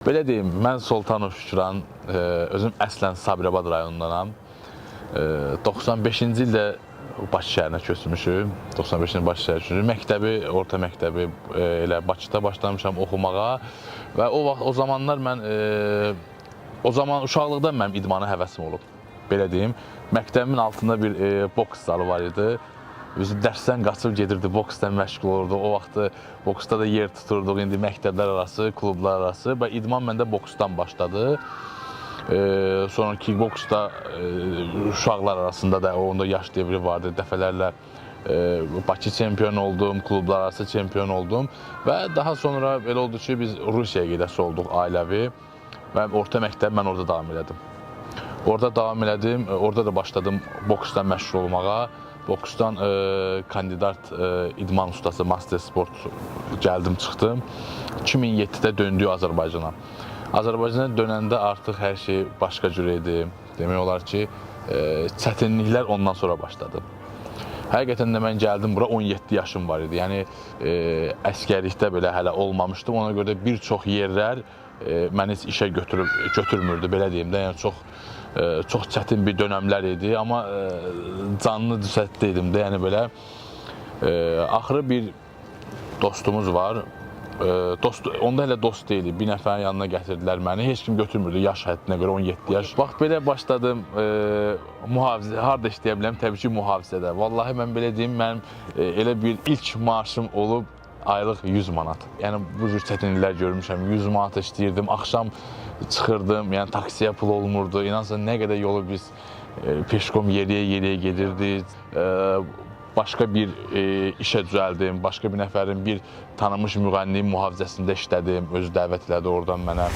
Belə deyim, mən Soltanov Şükran, özüm əslən Sabirabad rayonundanam. 95-ci ildə Bakı şəhərinə köçmüşük. 95-ci ildə Bakı şəhərinə köçmüşük. Məktəbi, orta məktəbi elə Bakıda başlamışam oxumağa və o vaxt o zamanlar mən o zaman uşaqlıqdan mənim idmana həvəsim olub. Belə deyim, məktəbimin altında bir boks zalı var idi. Biz dərsdən qaçıb gedirdi, boksdan məşğul olurduq. O vaxtı boksda da yer tuturduq. İndi məktəblər arası, klublar arası və idman məndə boksdan başladı. Sonra kickboksda uşaqlar arasında da onda yaş devri vardı. Dəfələrlə Bakı çempion oldum, klublar arası çempion oldum və daha sonra belə oldu ki, biz Rusiyaya gedəsi olduq ailəvi və orta məktəb mən orada davam elədim. Orada davam elədim. Orada da başladım boksdan məşğul olmağa. Boksdan kandidat idman ustası, master sport gəldim, çıxdım. 2007-də döndük Azərbaycana. Azərbaycana dönəndə artıq hər şey başqa cür idi. Demək olar ki, çətinliklər ondan sonra başladı. Həqiqətən də mən gəldim bura 17 yaşım var idi. Yəni əsgərlikdə belə hələ olmamışdım. Ona görə də bir çox yerlər məni heç işə götürmürdü, belə deyim də. Yəni çox çətin bir dönəmlər idi, amma canlı düzəltdə idim də, yəni belə. Axırı bir dostumuz var. Dost, onda hələ dost deyildi. Bir nəfərin yanına gətirdilər məni. Heç kim götürmürdü yaş həddinə görə 17 yaş. Bax belə başladım. Mühafizə harda işləyə bilərəm? Təbii ki, mühafizədə. Vallahi mən belə deyim, mənim elə bir ilk maaşım olub aylıq 100 manat. Yəni bu cür çətinliklər görmüşəm. 100 manat işləyirdim. Axşam çıxırdım, yəni taksiyə pul olmurdu. İnansan nə qədər yolu biz peşkom yeriyə-yeriyə gedirdik. Başqa bir işə düzəldim. Başqa bir nəfərin bir tanınmış müğənninin mühafizəsində işlədim. Özü dəvət elədi oradan mənə.